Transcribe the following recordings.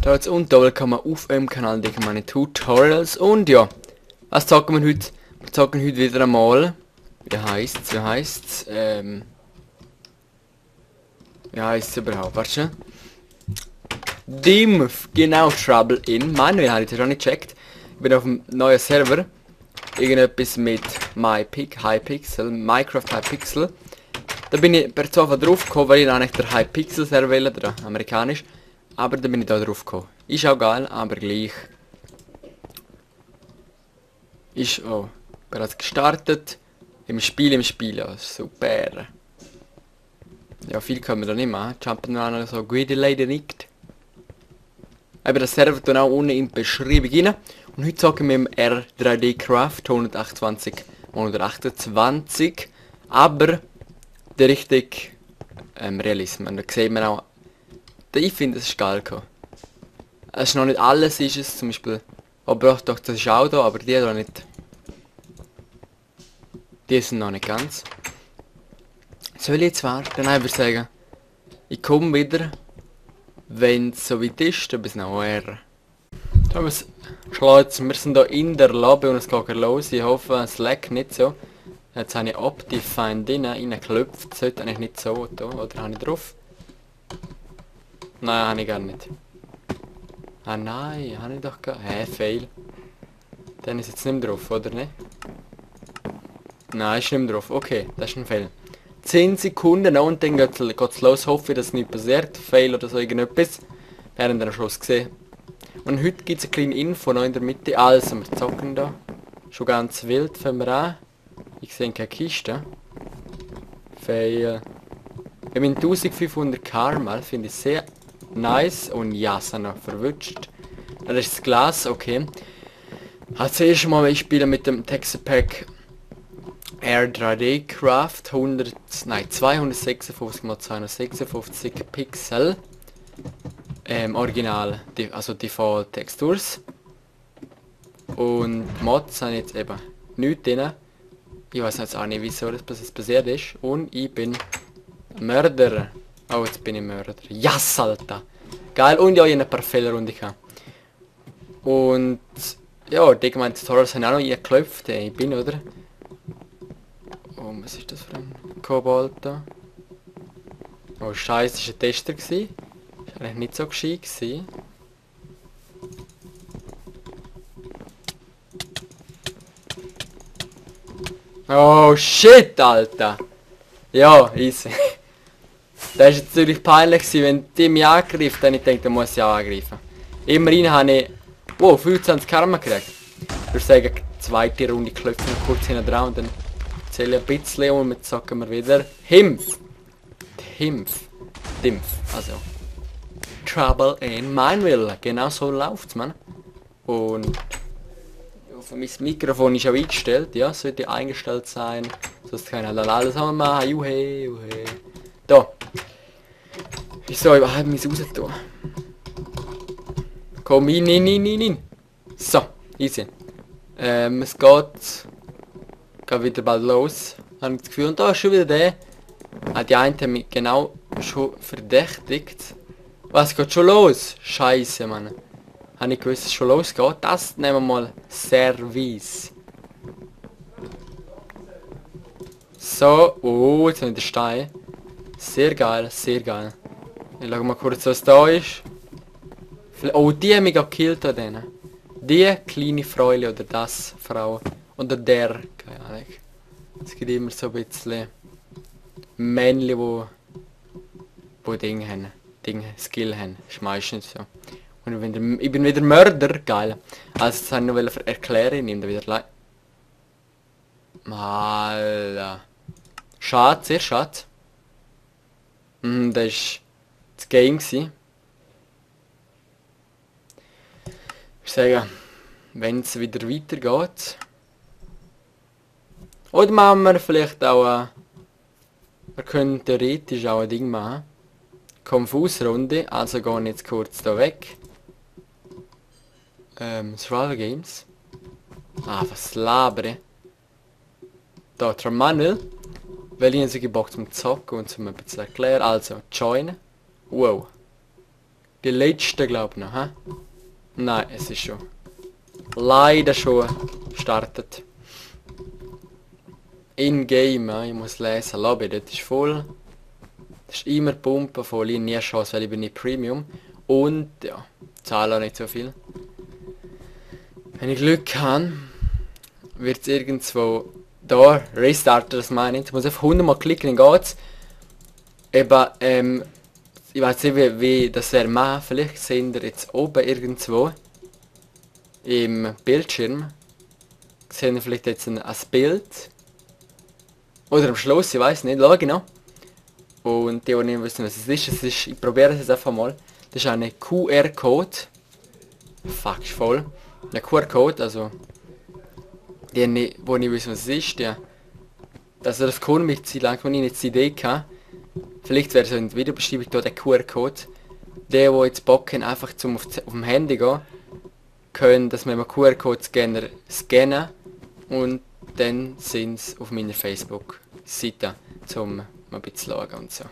Dort und da kann man auf dem Kanal denken meine Tutorials und ja, was zocken wir heute? Wir zocken heute wieder einmal. Wie heißt's? Wie heißt's überhaupt? Warte schon. Dimf, genau, Trouble in. Manuel habe ich das schon nicht gecheckt. Ich bin auf einem neuen Server. Irgendetwas mit Hypixel, Minecraft Hypixel. Da bin ich per Zufall drauf gekommen, weil ich eigentlich der Hypixel Server wähle, der amerikanisch. Aber da bin ich da drauf gekommen. Ist auch geil, aber gleich. Ist auch bereits gestartet. Im Spiel, ja, super. Ja, viel können wir da nicht machen. Jump'n'Run so gut leider nicht. Aber das Server tun auch unten in die Beschreibung rein. Und heute zocken wir im R3D Craft 128 128. Aber der richtig Realismus. Da sieht man auch. Ich finde es ist geil gekommen. Es ist noch nicht alles, ist es zum Beispiel. Aber doch, das ist auch da, aber die da nicht. Die sind noch nicht ganz. Soll ich jetzt warten? Nein, ich würde sagen, ich komme wieder, wenn es so weit ist, dann bis nachher. Wir sind hier in der Lobby und es geht los. Ich hoffe, es leckt nicht so. Jetzt habe ich Optifine reingeklopft. Sollte eigentlich nicht so da, oder habe ich drauf? Nein, habe ich gar nicht. Ah nein, habe ich doch gar nicht. Fail. Dann ist jetzt nicht mehr drauf, oder nicht? Nein, ist nicht mehr drauf. Okay, das ist ein Fail. 10 Sekunden noch und dann geht's los. Hoffe, dass nichts passiert. Fail oder so irgendetwas. Wir haben den Schluss gesehen. Und heute gibt es eine kleine Info noch in der Mitte. Also, wir zocken da. Schon ganz wild, fangen wir an. Ich sehe keine Kiste. Fail. Ich bin 1500 Karma, finde ich sehr nice. Und ja, sind noch verwünscht. Das ist das Glas, okay. Als erstes Mal ich spiele mit dem Texture Pack R3D Craft 256 x 256 Pixel. Original, also Default Textures. Und Mods haben jetzt eben nichts drin. Ich weiß jetzt auch nicht, wieso das passiert ist. Und ich bin Mörder. Oh, jetzt bin ich Mörder. Yes, Alter! Geil, und ja, ich habe eine paar Fehlerrunde gehabt. Und ja, die gemeinen Tutorials haben auch noch eingeklopft. Ich bin, oder? Oh, was ist das für ein Kobold da? Oh, scheiße, das war ein Tester. Ist eigentlich nicht so gescheit gewesen. Oh shit, Alter! Ja, easy. Das war jetzt natürlich peinlich gewesen, wenn die mich angegriffen, dann ich denke, dann muss ich auch angreifen. Immerhin habe ich 25 Karma gekriegt. Ich würde sagen, zweite Runde klopfen wir kurz hinten dran und dann zähle ich ein bisschen und jetzt sagen wir wieder Himpf. Dimpf. Also. Trouble in Mineville. Genau so läuft's, man. Und auf mein Mikrofon ist auch eingestellt, ja, sollte eingestellt sein. Sonst kann ich dann alles machen. Juhe. Da. Ich soll überhaupt mich raus tun. Komm in. So, easy. Es geht wieder bald los. Habe ich das Gefühl. Und da ist schon wieder der. Die einen haben mich genau schon verdächtigt. Was geht schon los? Scheiße, Mann. Habe ich gewusst, dass es schon losgeht. Das nehmen wir mal Service. So, oh, jetzt habe ich den Stein. Sehr geil. Ich schaue mal kurz, was da ist. Oh, die haben mich gekillt an denen. Die kleine Fräule oder das Frau. Oder der, keine Ahnung. Es gibt immer so ein bisschen Männchen, wo Dinge haben. Skill haben. Ist meistens so. Und ich bin wieder Mörder, geil. Also das habe ich noch erklären, ich nehme da wieder leid. Mal. Schade, sehr schade. Das war das Game gewesen. Ich sage, wenn es wieder weitergeht. Oder machen wir vielleicht auch wir können theoretisch auch ein Ding machen. Konfusrunde, also gehen jetzt kurz da weg. Survival Games. Ah, was labere. Da, Manuel. Weil ich so Bock zum Zocken und zum ein bisschen erklären. Also, join. Wow. Die letzte, glaube ich noch, hä? Nein, es ist schon. Leider schon gestartet. In-game, ja, ich muss lesen. Lobby, das ist voll. Das ist immer Pumpen voll. Ich habe nie Chance, weil ich bin nicht Premium. Und, ja, zahle auch nicht so viel. Wenn ich Glück habe, wird es irgendwo da restarten, das meine ich. Ich muss einfach 100 Mal klicken, dann geht's. Eben, ich weiß nicht, wie das wäre machen. Vielleicht sehen wir jetzt oben irgendwo im Bildschirm. Sehen wir vielleicht jetzt ein Bild. Oder am Schluss, ich weiß nicht, schau genau. Und die nicht wissen, was es ist, ich probiere es jetzt einfach mal. Das ist ein QR-Code. Fuck, ist voll. Ein QR-Code, also die nicht, wo nicht wissen, was es ist, ja. Also das kann mich zu lang, wenn ich nicht die Idee hatte. Vielleicht wäre so in der Videobeschreibung da der QR-Code. Der, wo jetzt Bock haben, einfach zum auf dem Handy gehen, können, dass wir einen QR-Code-Scanner scannen und dann sind sie auf meiner Facebook-Seite, um mal ein bisschen zu schauen und so.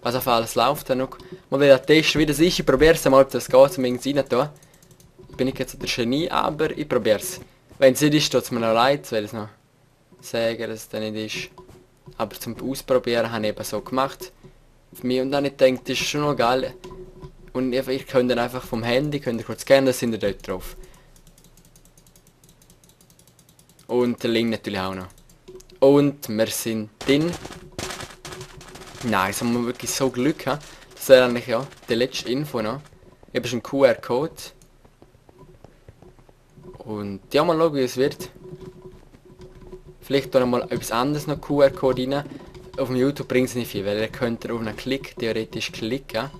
Was auf alles läuft dann noch. Mal wieder testen, wie das ist. Ich probiere es mal, ob das geht, um irgendwie rein da. Ich bin nicht jetzt der Genie, aber ich probiere es. Wenn es nicht ist, tut es mir noch leid, weil ich es noch sagen, dass es dann nicht ist. Aber zum Ausprobieren habe ich eben so gemacht. Für mich und dann ich denke, das ist schon noch geil. Und ich könnt dann einfach vom Handy, könnt ihr kurz scannen, dann sind ihr dort drauf. Und der Link natürlich auch noch. Und wir sind drin. Nein, jetzt haben wir wirklich so Glück gehabt. Das wäre eigentlich ja die letzte Info noch. Eben schon ein QR-Code. Und ja, mal schauen, wie es wird. Vielleicht noch mal etwas anderes noch QR-Code rein. Auf dem YouTube bringt es nicht viel, weil ihr könnt auf einen Klick theoretisch klicken.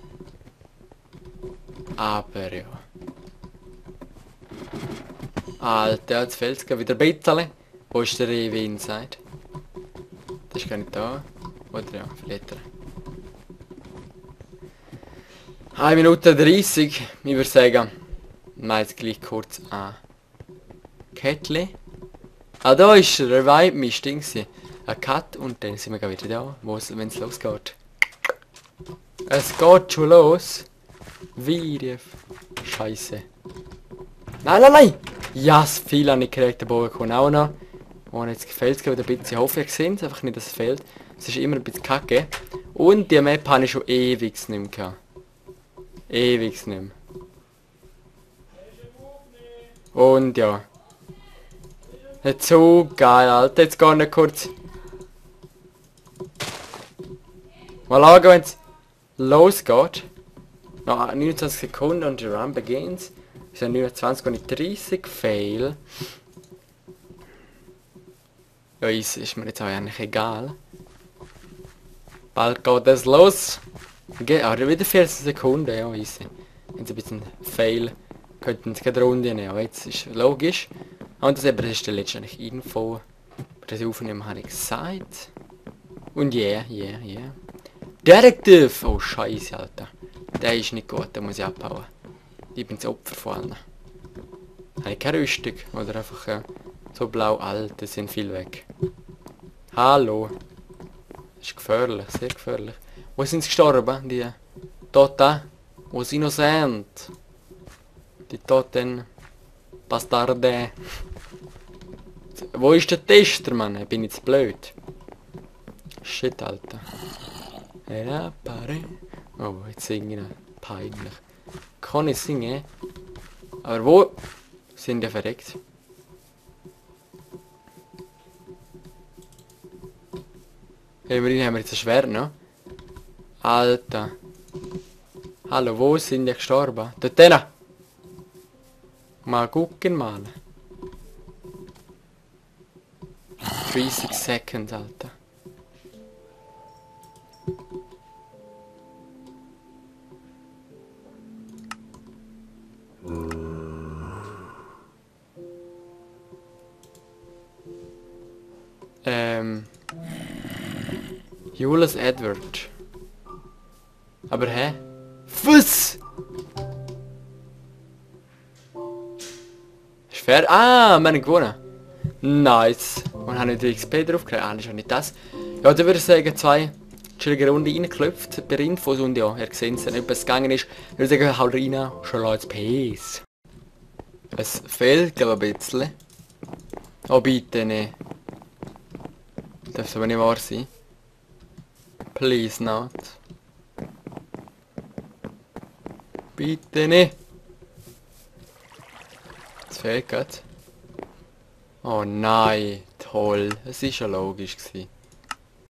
Aber ja. Alter, jetzt fällt es wieder ein bisschen. Wo ist der Rewe Inside? Das ist gar nicht da. Oder ja, vielleicht. 1 Minute 30. Ich würde sagen, wir jetzt gleich kurz an Kettli. Ah, da ist der Revive mich Ding. Ein Cut und dann sind wir wieder da, wenn es losgeht. Es geht schon los. Wie die Scheiße. Nein, nein, nein! Ja, das viel habe ich gekriegt, der Bogen kommt auch noch. Und jetzt gefällt es wieder ein bisschen. Ich hoffe, ihr seht es einfach nicht, dass es fehlt. Es ist immer ein bisschen kacke. Und die Map habe ich schon ewig nicht mehr gehabt. Ewig nicht mehr. Und ja. Nicht so geil, Alter. Jetzt gar nicht kurz. Mal schauen, wenn es losgeht. Noch 29 Sekunden und die Run begins. Es sind 29 und nicht 30. Fail. Ja, ist mir jetzt auch eigentlich egal. Bald geht es los. Aber wieder 14 Sekunden, ja, easy. Wenn sie ein bisschen Fail könnten sie keine Runde nehmen. Aber jetzt ist logisch. Und das ist der letzte Info. Das Aufnehmen habe ich gesagt. Und yeah. Detective! Oh Scheiße, Alter. Der ist nicht gut, den muss ich abhauen. Ich bin das Opfer von allen. Habe ich keine Rüstung? Oder einfach so blau alt, die sind viel weg. Hallo. Das ist gefährlich, sehr gefährlich. Wo sind sie gestorben? Die Toten? Wo sind innocent? Die Toten Bastarde. Wo ist der Tester, Mann? Ich bin jetzt blöd. Shit, Alter. Ja, pare. Oh, jetzt singe ich peinlich. Kann ich singen? Aber wo sind die verreckt? Immerhin haben wir jetzt ein Schwert, ne? Alter. Hallo, wo sind die gestorben? Dort hin! Mal gucken, mal. 30 Seconds, Alter. Julius Edward. Aber hä? Was? Ist fair? Ah, wir haben gewonnen. Nice. Und haben nicht XP drauf gekriegt. Ah, das ist auch nicht das. Ja, dann würde ich sagen, 2 chillige Runde reingeklopft, bei Infos und ja, ihr seht es, wenn etwas gegangen ist, würde ich sagen, haut rein, schon Leute, Peace. Es fehlt, glaube ich, ein bisschen. Oh, bitte nicht. Darf aber nicht wahr sein. Please not. Bitte nicht. Es fehlt gerade. Oh nein, toll. Es war ja logisch gewesen.